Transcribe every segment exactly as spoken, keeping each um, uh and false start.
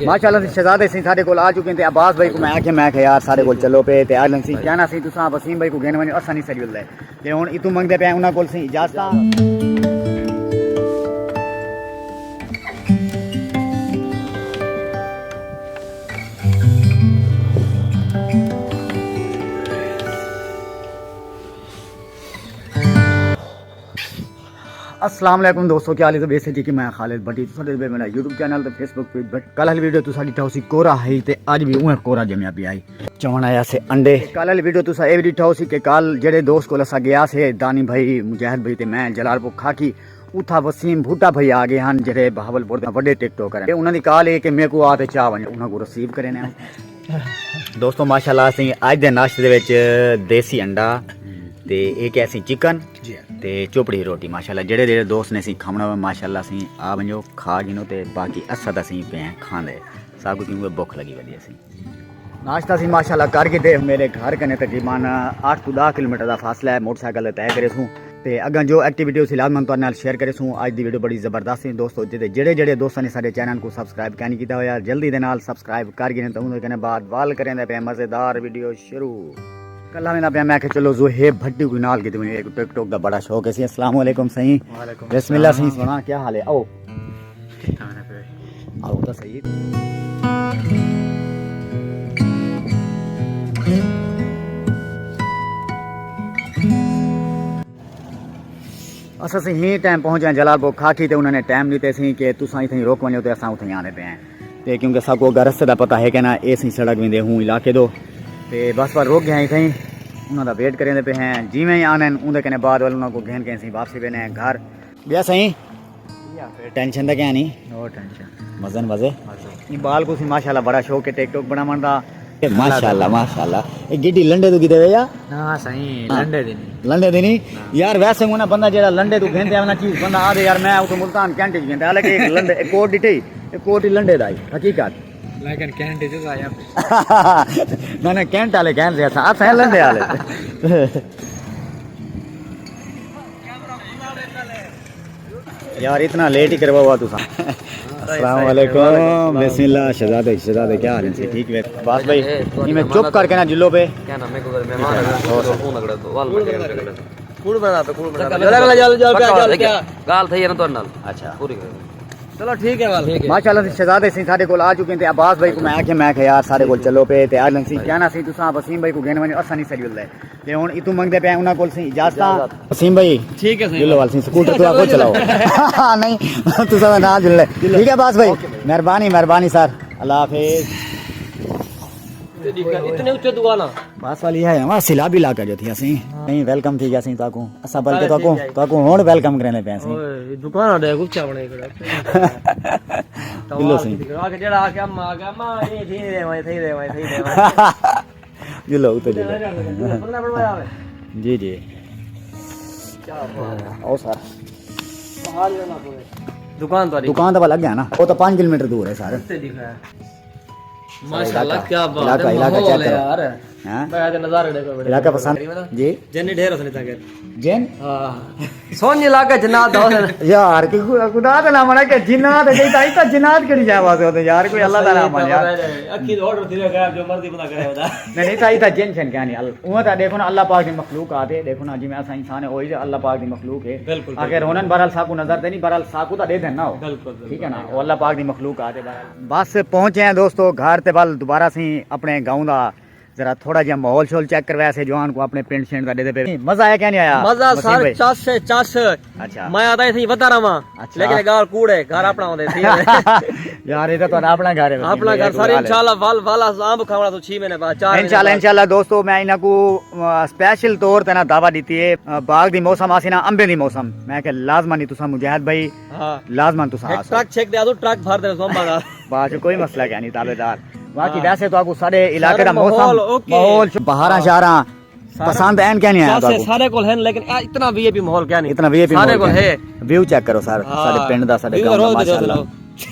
ماشاءاللہ سئیں، شہزادے سئیں ساݙے کول آ چکے ہیں تے عباس بھائی کوں میں آکھیا، میں آکھیا یار ساݙے کول چلو پے تے آ لن سئیں، کہنا سئیں تساں وسیم بھائی کوں گھن ونڄو، اساں نہیں سڄ ولدا ہے۔ تے ہݨ اتوں منگدے پئے انہاں کول سئیں اجازتاں۔ السلام علیکم دوستو، کیا حال ہے؟ طبیعت صحت ٹھیک ہے؟ میں خالد بھٹی، تساں ݙیہدے پئے میݙا یوٹیوب چینل تے فیس بک پیج بھٹی۔ کل والی ویڈیو تساں ݙٹھا ہوسی کورا ہئی تے اڄ وی اونویں کورا ڄمیا پیا ہئی۔ چوݨ آیا سے انڈے۔ کل والی ویڈیو تساں اے وی ݙٹھا ہوسی کہ کل جیڑھے دوست کول اساں ڳیا سے، دانی بھائی، مجاہد بھائی تے میں، جلال پور کھاکی، اتھاں وسیم بھٹا بھائی آ ڳئے ہن، جیڑھے بہاول پور دے وݙے ٹک ٹاکر ہن۔ تے انہاں دی کال اے کہ میکوں آ تے چا ونڄ، انہاں کوں ریسیو کرینے آں۔ دوستو ماشاءاللہ اسیں اڄ دے ناشتے دے وچ دیسی انڈا تے اے کہ اسیں چکن جی ہاں۔ تے چوپڑی روٹی ماشاءاللہ۔ جیڑھے جیڑھے دوست نے اسیں کھاوݨا ہووے ماشاءاللہ اسیں آ ونڄو کھا گھنو تے باقی اساں تاں اسیں پئے ہیں کھاندے۔ ساکوں کیونکہ بھکھ لڳی ودی اسیں۔ ناشتہ اسیں ماشاءاللہ کر گھدے، میݙے گھر کنے تقریباً اٹھ توں ݙاہ کلومیٹر دا فاصلہ ہے، موٹر سائیکل تے طے کریسوں۔ تے اڳاں جو ایکٹیویٹی ہوسی لازماً تہاݙے نال شیئر کریسوں۔ اڄ دی ویڈیو بڑی زبردست ہے دوستو، جیڑھے جیڑھے دوستاں نے ساݙے چینل کوں سبسکرائب کائنی کیتا ہویا جلدی دے نال سبسکرائب کر گھنن تے اوندے کنے بعد ول کریندے پئے مزیدار ویڈیو شروع۔ کلھا ویندا پیا میں آکھیا چلو زوہیب بھٹی کوں نال کیتے ونڄے، ایکوں ٹک ٹاک دا بڑا شوق ہے سئیں۔ السلام علیکم سئیں۔ وعلیکم بسم اللہ السلام۔ سئیں، سݨا کیا حال ہے؟ آؤ۔ آؤ تاں صحیح۔ اساں سئیں ہیں ٹائم پہنچے ہیں جلال پور کھاکی تے انہاں نے ٹائم ݙتے سئیں کہ تساں اتھائیں رک ونڄو تے اساں اتھائیں آندے پئے ہیں۔ تے کیونکہ ساکوں اڳاں رستے دا پتہ ہے کہ نہ اے سئیں سڑک ویندے ہوں علاقے دو۔ تے بس پر رک ڳئے ہیں اتھائیں، انہاں دا ویٹ کریندے پئے ہیں۔ جیویں ہی آندن اوندے کنے بعد ول انہاں کوں گھن کے سئیں واپسی ویندے ہیں گھر۔ ٻیا سئیں؟ ٹینشن دا کیا نہیں؟ نو ٹینشن۔ مزن مزے؟ مزے۔ ایں ٻال کوں سئیں ماشاءاللہ بڑا شوق ہے ٹک ٹاک بݨاوݨ دا۔ اے ماشاءاللہ، ماشاءاللہ۔ اے گڈی لنڈے توں کیتے وے یا؟ نہ سئیں، ہاں۔ لنڈے دی نہیں۔ لنڈے دی نہیں؟ نہ۔ یار ویسے ہوں نا بندہ جیڑھا لنڈے توں گھنتے آوے نا چیز، بندہ آہدے یار میں اتھوں ملتان کینٹ اچ گھندا، حالانکہ اے لنڈے، اے کوٹ ݙٹھے، اے کوٹ ہی لنڈے دا ہے، حقیقت۔ لیکن کینٹ اچ آیا۔ نہ، نہ، کینٹ والے کہن سے اساں، اساں لنڈے والے۔ یار اتنا لیٹ ہی کروا ہوا تساں۔ السلام علیکم، بسم اللہ، شہزادے، شہزادے کیا حال ہے؟ ٹھیک ہے؟ بس بھائی، اے میں چپ کر کے نہ جلو پہ۔ کیا نام ہے؟ کوئی مہمان ہے، فون لگڑا تو، وال میں کیا لگڑا۔ کوڑ بنا پہ، کوڑ بنا پہ۔ جل، جل، جل، جل، جل۔ گال تھئی ہے نا تہاݙے نال۔ اچھا۔ پوری کرو۔ چلو ٹھیک ہے وال۔ ماشاءاللہ سئیں شہزادے سئیں ساݙے کول آ چکے ہیں تے عباس بھائی کوں میں آکھیا، میں آکھیا یار ساݙے کول چلو پے تے آ لن سئیں کہنا سئیں تساں وسیم بھائی کوں گھن ونڄو، اساں نہیں سڄ ولدا ہے۔ تے ہݨ اتوں منگدے پئے انہاں کول سئیں اجازتاں۔ وسیم بھائی، ٹھیک ہے سئیں۔ جلو وال سئیں، سکوٹر تہاݙا کوں چلاؤ۔ نہیں، تساں نال جلے۔ ٹھیک ہے عباس بھائی، مہربانی، مہربانی سر، اللہ حافظ۔ اتنے اچے دعا نہ۔ پاس والی ہے، ہمارا سیلابی علاقہ جو تھی اسیں۔ نہیں، ویلکم تھی گیا سیں تاکوں۔ اسا بلکہ تاکوں، تاکوں ہون ویلکم کرنے پے سیں۔ اوئے، دکان دے اچا بنے کھڑا۔ بلو سیں۔ آ کے جڑا آ کے اما، آ کے اما، اے تھی دے وے، تھی دے وے، تھی دے وے۔ جلو، اتو جلو۔ بندہ بڑوایا ہوئے۔ جی، جی۔ کیا بات ہے۔ او سر۔ دکان تو دکان تو لگ گیا نا، وہ تو پانچ کلومیٹر دور ہے سر۔ ماشاءاللہ، کیا بات ہے، علاقہ، علاقہ ماحول چیک ہے کرو۔ یار۔ ہاں؟ میں تے نظارے ݙیکھو بڑے۔ علاقہ پسند؟ جی۔ جن ڈھیر اسنے تاکہ۔ جن؟ ہاں۔ سونی علاقہ جنات دا ہوندے۔ یار، کہ خدا دا نام ہے کہ جنات ہے، کہیں تاں جنات کیڑھی جاہ واسطے ہوندے یار، کوئی اللہ دا نام ہے یار۔ اکھی آرڈر تھی غیر جو مرضی بندہ کرے ہوتا۔ نہیں، نہیں، تاں جن شن کیا نہیں، ال-، اوہ تاں ݙیکھو نا، اللہ پاک دی مخلوق آتے، ݙیکھو نا، جی میں اساں انسان ہے، اوہی تے اللہ پاک دی مخلوق ہے۔ بالکل، اگر بالکل۔ ہونن بہرحال ساکوں نظر تے نہیں، بہرحال ساکوں تاں ݙیدھن نا ہو۔ بالکل، بالکل۔ ٹھیک ہے نا؟ او اللہ پاک دی مخلوق آتے بہرحال۔ بس پہنچے ہیں دوستو گھر تے، ول دوبارہ سیں اپنے گاؤں دا ذرا تھوڑا جہا ماحول شول چیک کروایا سے، جوان کوں اپنے پنڈ شنڈ دا ݙیدے پے۔ مزہ آیا کیا نہیں آیا؟ مزہ وسیم سر بھائی؟ چس ہے، چس۔ اچھا۔ میں آتا ہی تھیں ودا رہواں۔ اچھا۔ لیکن گال کوڑ ہے، گھر اپنا ہوندے تھی۔ یار، یہ تو تہاݙا اپنا گھر ہے وسیم اپنا بھائی، گھر یہ سارے کوئی حال ہے۔ انشاءاللہ ول، ول امب کھاوݨا تو چھی مہینے بعد، چار مہینے انشاءاللہ، بعد۔ انشاءاللہ دوستو، میں انہاں کوں، آ، سپیشل طور تے نا دعوت ݙتی ہے، آ، باغ دی موسم آسی نا، امبیں دی موسم۔ میں کہ لازماً ہی تساں مجاہد بھائی، ہاں۔ لازماً تساں ایک آسو۔ ٹرک چھک دے آسو، ٹرک بھر دے سو امباں دا۔ بس کوئی مسئلہ کیا نہیں، تابعدار۔ باقی ہاں۔ ویسے تو آکو سارے علاقے سارے دا موسم، ماحول اوکے۔ ماحول بہاراں ہاں۔ شہاراں سارے پسند این کیا نہیں آیا سارے، تہاکوں؟ سارے کول ہیں، لیکن آ، اتنا وی آئی پی ماحول کیا نہیں۔ اتنا وی آئی پی سارے ماحول کول کیا نہیں۔ ہے۔ ویو چیک کرو سر، ہاں۔ سارے پنڈ دا، سارے ویو گاؤں دا، روز دے ماشاءاللہ۔ دو۔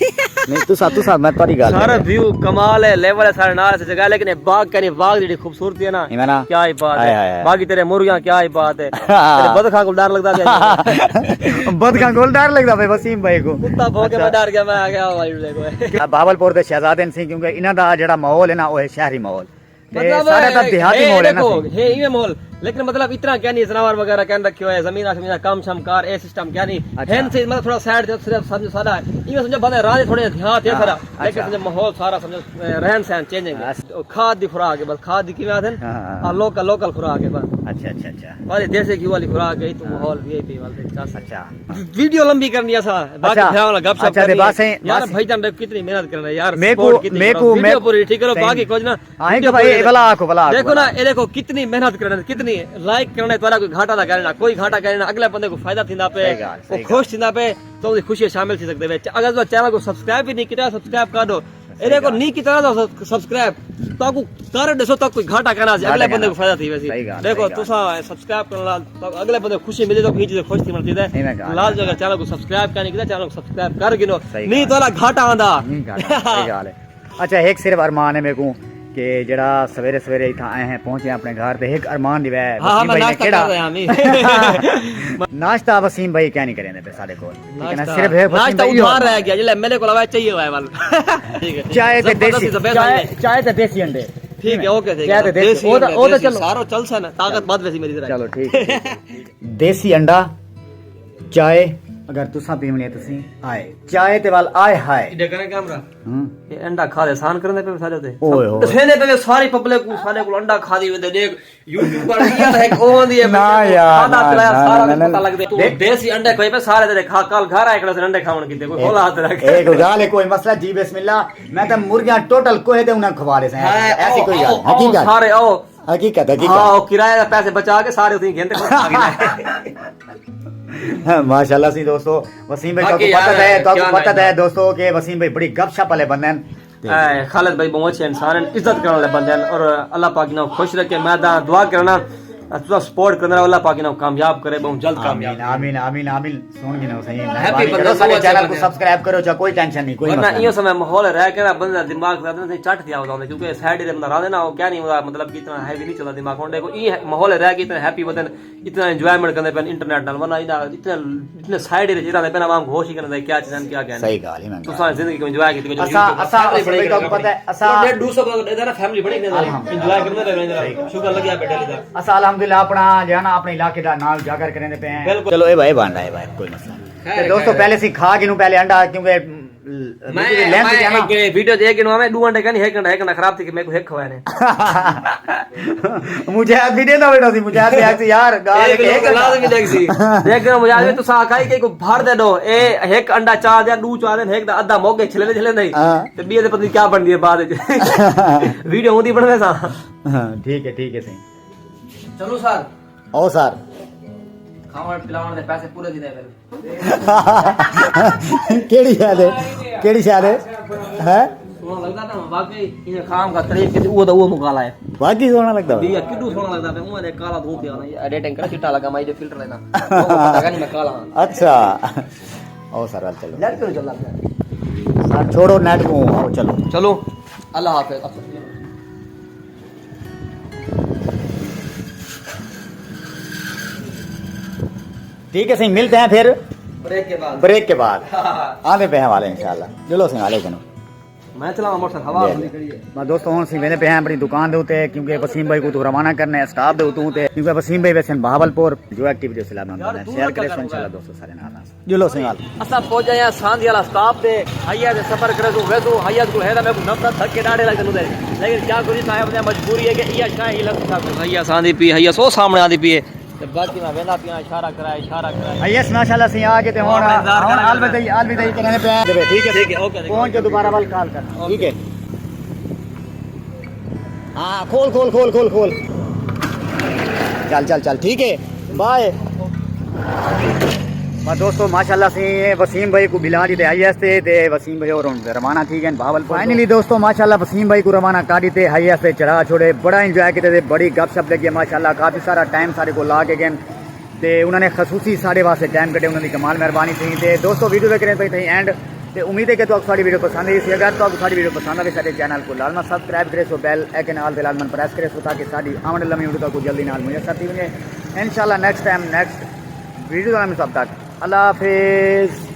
نہیں، تساں، تساں، میں تہاݙی ڳالھ سارا کر رہا۔ ویو کمال ہے، لیول ہے، سارے نال سے جگہ، لیکن یہ باغ کہنی، باغ دی جیڑھی خوبصورتی ہے نا، ایویں نا؟ کیا ہی بات ہے۔ ہائے، ہائے، ہائے۔ باقی تیرے مرغیاں کیا ہی بات ہے۔ تیرے بدخاں کول ݙر لڳدا پیا۔ بدخاں کول ݙر لڳدا پیا وسیم بھائی کوں۔ کتا بھونکے میں ݙر ڳیا، میں آ ڳیا بھائی ݙے کول۔ بہاول پور دے شہزادے سی، کیونکہ انہاں دا جیڑھا ماحول ہے نا، او ہے شہری ماحول۔ تے مطلب، سارے تاں دیہاتی ماحول ہے نا سی۔ ہے ایویں ماحول، لیکن مطلب اتنا کیا نہیں، زناور وغیرہ کہن رکھے ہوئے، زمین آ، زمین آ، کم شم کار، اے سسٹم کیا نہیں۔ اچھا۔ ہن سے مطلب تھوڑا سائیڈ تے صرف سمجھو سارا، ایویں سمجھو بندے راہ دے تھوڑے دیہات ہے سارا، لیکن اچھا۔ سمجھو ماحول سارا سمجھو، اے، رہن سہن چینجنگ ہے۔ ہاں۔ او کھاد دی خوراک ہے، بس کھاد دی کیویں آکھدن؟ ہاں، ہاں، ہاں۔ آ، لوکل، لوکل خوراک ہے بس۔ اچھا، اچھا، اچھا۔ بس دیسی گھیو والی خوراک ہے، اتوں ماحول وی آئی پی والے چس۔ اچھا۔ ویڈیو لمبی کرنی اسا، باقی اچھا۔ بھراواں نال گپ شپ اچھا، تے کرنی ہے۔ بس ہیں، یار بس ہیں۔ بھائی جان کتنی محنت کرنا یار، میکو، سپورٹ کتنی میکو، کرو، ویڈیو میں پوری ٹھیک کرو، صحیح۔ باقی کچھ نہ۔ ہاں، ہک ویڈیو بھائی، پوری بھلا آکھو، بھلا آکھو، دیکھو نا، بھلا۔ اے دیکھو کتنی محنت کرݨ، کتنی لائک کرݨ، تہاݙا کوئی گھاٹا نہ کرݨا، کوئی گھاٹا کرݨا، اگلے بندے کوں فائدہ تھیندا پئے، صحیح ڳالھ، او صحیح خوش ڳالھ۔ تھیندا پئے، تاں اوندی خوشی شامل تھی سڳدے وچ۔ اگر تساں چینل کوں سبسکرائب وی نہیں کیتا، سبسکرائب کر ݙیو۔ اے صحیح دیکھو، ڳالھ۔ نہیں کیتا نا سبسکرائب، تاں کوں کر ݙیسو، تاں کوئی گھاٹا کائنا سی، گھاٹا اگلے بندے کائنا۔ کوں فائدہ تھی ویسی۔ صحیح ڳالھ، دیکھو، صحیح ڳالھ۔ تساں سبسکرائب کرݨ نال اگلے بندے کوں خوشی ملدی، تاں ہی چیز خوش تھی ملدی ہے۔ ایویں ڳالھ لال ہے۔ جو اگر چینل کوں سبسکرائب کائنی کیتا، چینل کوں سبسکرائب کر گھنو۔ صحیح نہیں ڳالھ۔ تہاݙا گھاٹا آندا۔ نہیں گھاٹا، صحیح ڳالھ ہے۔ اچھا، ہک صرف ارمان ہے میکوں کہ جیڑھا سویرے سویرے اتھاں آئے ہیں، پہنچے ہیں اپنے گھر تے، ہک ارمان دی وے ہاں، ہاں، وسیم میں بھائی نے ناشتہ کیڑھا کر رہا ہاں، میں۔ ناشتہ وسیم بھائی کیا نہیں کریں دے پئے ساݙے کول۔ ٹھیک ہے نا؟ ناشتہ، صرف ہے وسیم ناشتہ بھائی ادھار رہ گیا، جلے میرے کول آوے چاہیے ہوئے ول۔ ٹھیک ہے، ٹھیک ہے۔ چائے تے زبردست، دیسی، زبردست چائے، ہے۔ چائے تے دیسی انڈے۔ ٹھیک ہے، اوکے، ٹھیک ہے۔ چائے تے دیسی، دیسی او تاں، انڈے، او تاں دیسی، چلو۔ سارو چلسن، طاقت ودھ ویسی میری ذرا۔ چلو، ٹھیک ہے، ٹھیک ہے۔ دیسی انڈا، چائے، اگر تساں پیوݨی ہے تسیں آئے۔ چائے تے ول آئے ہائے۔ ایڈے کرے کیمرہ۔ ہوں۔ اے انڈا کھا دے احسان کرندے پئے سارے تے۔ اوئے ہوئے۔ ݙسیندے پئے ساری پبلک کوں، سارے کول انڈا کھا دی ویندے، ݙیکھ یوٹیوب پر ایہا تاں ہک او ہوندی ہے، نہ یار، کھادا نہ، پلایا نہ، سارا نہ، نہ، نہ۔ پتہ لڳدے۔ تے دیسی انڈے کوئی پئے سارے تیرے کھا، کل گھر آئے کھڑے سے انڈے کھاوݨ کیتے، کوئی اے، ہولا ہتھ رکھ۔ اے کوئی ڳالھ ہے، کوئی مسئلہ جی، بسم اللہ، میں تاں مرغیاں ٹوٹل کوہے تے انہاں کھوا ݙیساں، ہاں، ایسی کوئی او، ڳالھ، او، حقیقت۔ سارے او۔ حقیقت، حقیقت۔ ہاں، او کرایہ دے پیسے بچا کے سارے اتھیں گھن تے کھا گئے۔ ہاں، ماشاءاللہ سی دوستو، وسیم بھائی، باقی تہاکوں پتہ یار، ہے، تہاکوں کیا پتہ نام ہے ہے؟ دوستو کہ وسیم بھائی بڑی گپ شپ والے بندے ہیں۔ اے، خالد بھائی بہت اچھے انسان ہیں، عزت کرنے والے بندے ہیں، اور اللہ پاک انہاں کوں خوش رکھے۔ میں تاں دعا کرنا، تساں سپورٹ کرنا، اللہ پاک انہاں کوں کامیاب کرے، بہت جلد کامیاب آمین، کرے۔ آمین، آمین، آمین۔ سن گھنو صحیح۔ ہیپی باقی بندہ، کرو سارے بہت اچھے چینل کوں بندے۔ سبسکرائب کرو، چا کوئی ٹینشن نہیں، کوئی ورنہ مسئلہ ایہو نہیں۔ سمے ماحول رہ کے نا بندے دا دماغ زیادہ نہیں چٹ تھیا ہوتا ہوندا، کیونکہ سائیڈ دے بندہ رہندے نا، او کیا نہیں ہوندا، مطلب کہ اتنا ہیوی نہیں چلدا دماغ۔ ہن ݙیکھو، ایں ماحول رہ کے اتنے ہیپی ودن، اتنا انجوائمنٹ کردے پن انٹرنیٹ نال، ورنہ انہاں اتنے، اتنے سائیڈ وچ رہندے پن، عوام ہوش ہی کرندے کیا چیزاں کیا کیا نہیں۔ صحیح ڳالھ ہے، میں تساں زندگی کوں انجوائے کیتی، اساں، اساں فیملی بݨی اصل وچ تہاکوں پتہ ہے، اساں ݙیڑھ ݙو سو بندہ ݙیہدا نا، فیملی بݨی کھڑے، الحمدللہ۔ انجوائے کرندے پئے ویندے، صحیح ڳالھ۔ شکر لڳیا پئے ڈیلی دا۔ اساں الحمدللہ اپنا جو ہے نا، اپنے علاقے دا نام اجاگر کریندے پئے ہیں۔ بالکل۔ چلو، اے بھائی بانڈا ہے بھائی، کوئی مسئلہ نہیں۔ خیر، تے دوستو، خیر۔ پہلے سی کھا گھنوں پہلے انڈا، کیونکہ میں، لینتھ میں کیا نا؟ ہک ویڈیو دے گھنوں میں ݙو انڈے کائنی، ہک انڈا، ہک انڈا خراب تھی کہ میکوں ہک کھوایا نے۔ مجاہد بھی ݙیندا بیٹھا سی، مجاہد بھی آکھسی، یار، ڳالھ ایک ہک لازمی ݙیکھسی۔ دیکھ گھنوں مجاہد بھی تساں آکھا ہئی کہ کوئی بھر دے ݙو، اے ہک انڈا چا دے، ݙو چا دے، ہک دا ادھا موقع چھلے دے چھلے نہیں۔ ہاں۔ تے ٻئے دے پتہ نہیں کیا بݨدی ہے بعد وچ۔ ویڈیو ہوندی بݨوے سا۔ ہاں، ٹھیک ہے، ٹھیک ہے سائیں۔ چلو سر۔ او سر۔ کھاوݨ پلاوݨ دے پیسے پورے تھی ڳئے پن۔ کیڑھی شے دے؟ کیڑھی شے دے؟ ہیں؟ سوہݨا لڳدا پیا واقعی، ایں خام کا تعریف کیتی، او دا او مقالا ہے۔ واقعی سوہݨا لڳدا پیا؟ بھیا، کݙوں سوہݨا لڳدا پیا، اوں دے کالا دھوں پیا، ایڈیٹنگ کر چٹا لڳا، میں جو فلٹر لینا۔ او پتہ کائنی میں کالا ہاں۔ اچھا۔ او سر، چلو۔ نیٹ کیوں چلدا پیا؟ سر، چھوڑو نیٹ کوں، آؤ چلو۔ چلو، اللہ حافظ۔ ٹھیک ہے سائیں، ملتے ہیں پھر بریک کے بعد۔ بریک کے بعد۔ ہاں، ہاں۔ آندے پئے ہیں والے انشاءاللہ۔ چلو سائیں، والے جنو۔ میں چلاواں موٹر سائیکل، ہوا جی، آندی جی۔ کھڑی ہے۔ بس دوستو، ہݨ اسی ویندے پئے ہیں اپݨی دکان دے اتے، کیونکہ وسیم بھائی کوں تو روانہ کرنا ہے اسٹاپ دے اتوں تے، کیونکہ وسیم بھائی ویسے بہاول پور، جو ایکٹیویٹی اسلام نال بندہ شیئر کرے سو انشاءاللہ دوستو سارے نال۔ جلو سنگال۔ اساں پہنچ آئے ہیں ساندھی والا سٹاپ تے، حیا دے سفر کرے سو ویسو، حیا کول ہے تاں میکوں نفرت دھکے ڈاڈھے لڳدے ہوندے۔ لیکن کیا کری صاحب، دے مجبوری ہے کہ ایہا شے ہی لڳ سکدے۔ حیا ساندھی پی، حیا سو سامݨے آندی پی ہے۔ تے باقی میں ویندا پیاں، اشارہ کرائے، اشارہ کرائے۔ حیا ماشاءاللہ سی آ کے تے ہݨ، ہݨ الوداعی، الوداعی کرݨے پئے۔ ٹھیک ہے، ٹھیک ہے، اوکے، پہنچ کے دوبارہ ول کال کرنا۔ ٹھیک ہے۔ ہاں، کھول، کھول، کھول، کھول، کھول۔ چل، چل، چل، ٹھیک ہے، بائے۔ بس دوستو، ماشاءاللہ سی وسیم بھائی کوں بلا ݙتے ہائی ایس تے، تے وسیم بھائی اور ہݨ روانہ تھی ڳئے بہاول پور۔ فائنلی دوستو، ماشاءاللہ وسیم بھائی کوں روانہ کر ݙتے، ہائی ایس تے چڑھا چھوڑے، بڑا انجوائے کیتے تے بڑی گپ شپ لڳی ماشاءاللہ، کافی سارا ٹائم سارے کوں لا کے ڳئے۔ تے انہاں نے خصوصی ساݙے واسطے ٹائم کڈھے، انہاں دی کمال مہربانی سی۔ تے دوستو، ویڈیو ویکھ رہے تھے اینڈ، تے امید ہے کہ تہاکوں ساݙی ویڈیو پسند آئی سی۔ اگر تہاکوں ساݙی ویڈیو پسند آوے، ساݙے چینل کوں لازماً سبسکرائب کریسو، بیل آئیکن آل تے لازماً پریس کریسو، تاکہ ساݙی آوݨ والی نویں ویڈیو تہاکوں جلدی نال میسر تھی ونڄے۔ انشاءاللہ نیکسٹ ٹائم نیکسٹ ویڈیو دے نال، تب تک اللہ حافظ۔